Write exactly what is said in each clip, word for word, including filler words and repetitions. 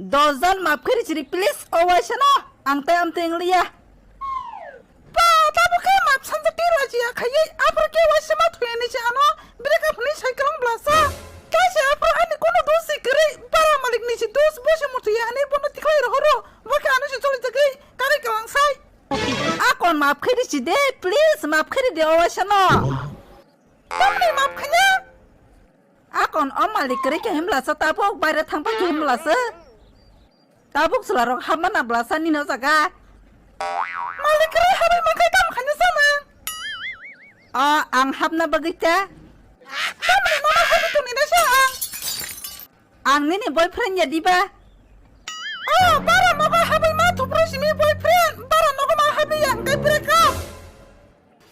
Dos jan map khe risi di, please, o waisa no, ang tai amtwi wng liya. Pa, tabuk khe map sanjak tei rajiya khaiwi, aphuru khe waisa ma thwiya ni se ano breakup hwnwi sai kwlang blasa. Kaisa aphuru ani kono dos se kwrwi, bara malik ni se dos, bo se muthwiya hinwi bono tikhlai rohoro, bo khe ano se choli jagwi karwi kwlang sai. Akon map khe risi de, please, map khe ri de o waisa no. Tamni map khanya? Akon o malik kwrwi khe himlasa tabuk baire thangpa khe himlasa. Tabuk chwlarok hapmana blasa nini o jaga. Malik kwrwi habwi mankhe tamo khanya sama? O ang hapna bagwi ta. Tamni nono habwi tongni naisa ang. Ang nini boyfriend ya diba? O bara nogo habwi ma thupro simi boyfriend, bara nogo ma habwi ya hwnkhe breakup.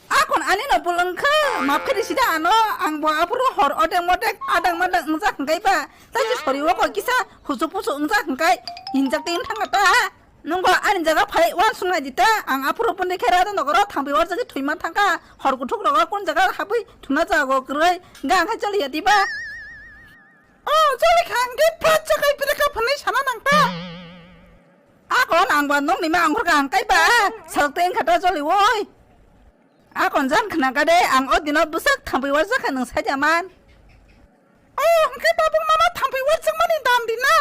Akon ani no bul wngkha, map khe risi da ano, ang bo aphuru hor odek modek adang madang wngjak hwnkhe ba, tei je sori o kok kisa husu pusu wngjak hwnkhe hinjak tei wng thangkha ta. Nungbo ani jaga phai uansuk nai di ta, ang aphuru boni khe rada nogoro thangwi warjagwi thwima thangkha, hor kuthuk rogo kun jaga habwi thumna jago kwrwi, ga hwnkhe choliya diba? O, choli kha hwnkhe phat chakai breakup hwnwi sana nang ta. Akon ang ba nokni ma angkhor ka hwnkhe ba, salok tei wngkha ta choli oi. Akon jan khna ka de, ang o dino bwsak thambwi warjak kha nwng saida man. O, hwnkhe tabuk nono thambwi warjakmani dam di na?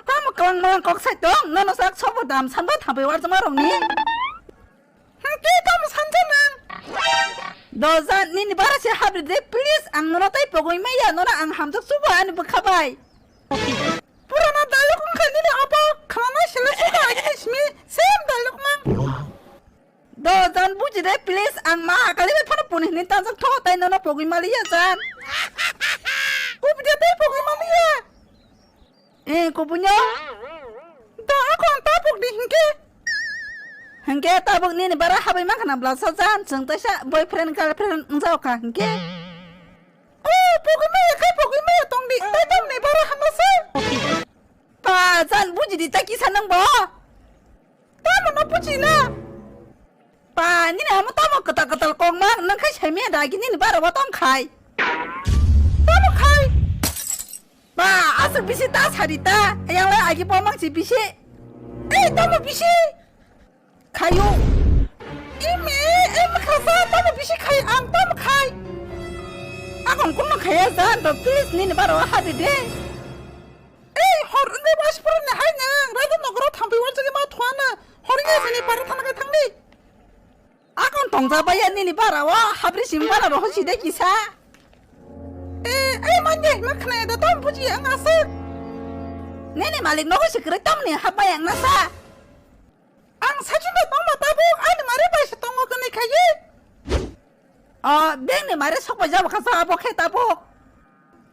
Tamo kwlang mwlang kok sai tong, nono sak sobo dam sanba thambwi warjakma rokni. Hwnkhe tamo sanjak nang? Dojan nini bara se habri de, please, ang nono tai pogwi maya, nono ang hamjak subo ani bwkha bai. Purana dialogue wngkha nini obo, khwnana sila sila agini simi, same dialogue mang. Dojan buji de, please, ang ma akali bai phano puni hini tanjak tho, tai nono pogwi maliya jan. Kubide tei pogwi maliya. Eh, kubunya. Da ako ang tabuk di hingke. Hingke tabuk nini bara habai mangkha na blasa jan, chwng taisa boyfriend girlfriend wngjago kha hingke. Oh, pogwi maya khe pogwi maya tong di, tai tamni bara hamlasa. Pa, jan buji di ta kisa nang bo. Tamo no buji na. Pa, nini amo tamo kwtal kwtal kok ma, nang khai sai maya da, nini bara bo tong khai. Tamo khai. Pa, aswk bisi ta sadi ta, yang lai agi bo mang si bisi. Ei, tamo bisi. Khayo. Imi, ei, makhasa, tamo bisi khai, ang tamo khai. Akon kuno khaya jan, to please, nini bara wa hadi de. Ei, hor wngwi mas puruni hai nang, raja nogoro thampi wansugwi ma thuana, hor wngwi sini para thana kai thangdi. Akon tongja baya nini bara wa, habri sim bara roho side kisa. Eh, ei manje, ma khna da tam buji ang aswk. Nini malik nogo sikrwi tamni habaya ang nasa. Ang sachino tongma tabuk, ani mare bai se tongo kani khayi. O, bengni mare sok bai jabo khasa abo khe tabuk.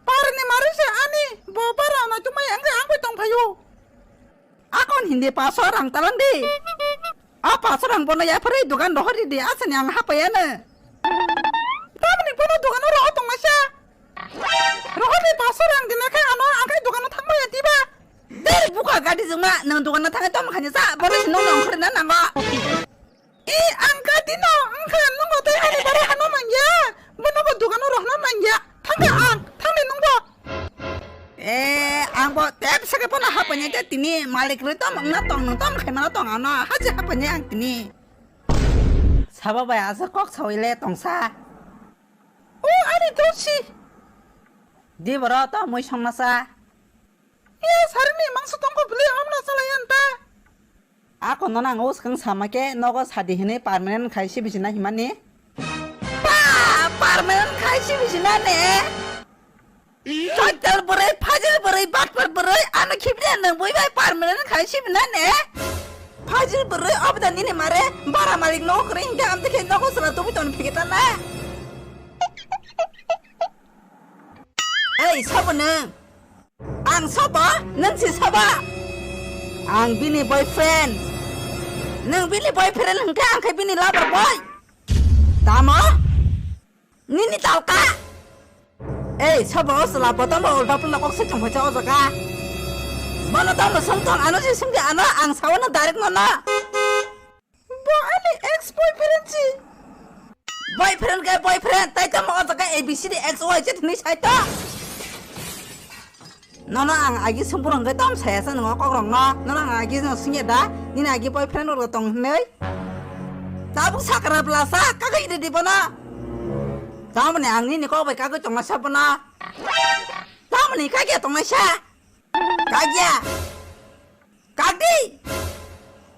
Parni mare se ani, bo bara na tumai ang ang bai tong phayo. Akon hindi paso rang talang di. A paso rang bono ya phari dugan rohor di, asani ang hapayana. Tamni bono dugan oro tong masa. Rohor di paso rang dina khe ano ang kai dugan thang maya diba. Deri buka gadi juma nang dugan thang tom khanya sa bono sinong nang khri na nango. I ang gadi no ang kha nungo tai ani bara hano mangya. Bono bo dugan oro hano mangya. Thang ang thang ni nungbo. Eh, ang bo tep sake pono hapanya te tini malik rwi tom wngna tong nung tom khaimano tong ano haji hapanya ang tini. Sabo bai asa kok sawi le tongsa. O ani dosi. Di boro to mui songna sa. Iya sarini mangso tongko bwlwi amno salai anta. Ako nono ang uskang sama khe nogo sadi hinwi permanent khai si bisina himani. Pa, permanent khai si bisina ne. Chaital bwrwi, phajil bwrwi, batpar bwrwi, ano khibri nang bui bai permanent khai si bisina ne. Phajil bwrwi obda nini mare bara malik nogo kwrwi hingke amte khe nogo sala tubui ton phikita na. Ei, sabo nang. Ang sobo, nwng si sobo? Ang bini boyfriend. Nwng bini boyfriend hwnkhe ang khe bini lover boy. Tamo? Nini talka? Ei, sobo o chwla bo tamo ulta pulo kok se chongphacha o jaga. Bono tamo songthong ano si songdi ano ang sawono direct nono. Bo ani ex boyfriend si. Boyfriend khe boyfriend, tai tamo o jaga A B C D X Y Z hinwi sai to. Nono ang agi sumphuru hwnkhe tom saya sa nwngo kokrokno. Nono ang agi no swngya da? Nini agi boyfriend rok tong hinwi? Tabuk sakra bwlasa kagwi rwdi bono. Tamoni ang nini kok bai kagwi tongna sa bono. Tamoni kagya tongna sa? Kagya. Kagdi.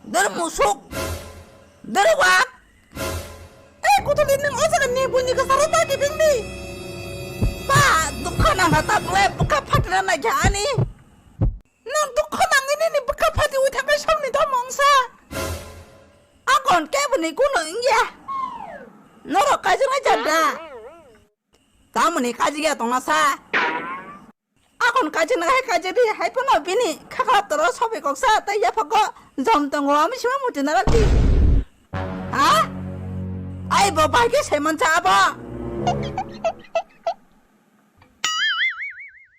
Dor musuk. Dor wak. Eh, kutuli nwng o jaga ni buini kwcharo ta kibingdi. Ba, dukha nangkha ta bwle bwkha phatina naikha ani. Nwng dukha nangwi nini bwkha phati wi thangkhe songni to mongsa. Akon keboni kuno wngya. Norok kaijaknai jat da. Tamoni kajigya tongna sa. Akon kajina hai kajiri hai pono bini khakla toro sobe koksa tei yaphago jom tongo ami sima muti narati. Ha? Ai bo bai ke sai mancha abo.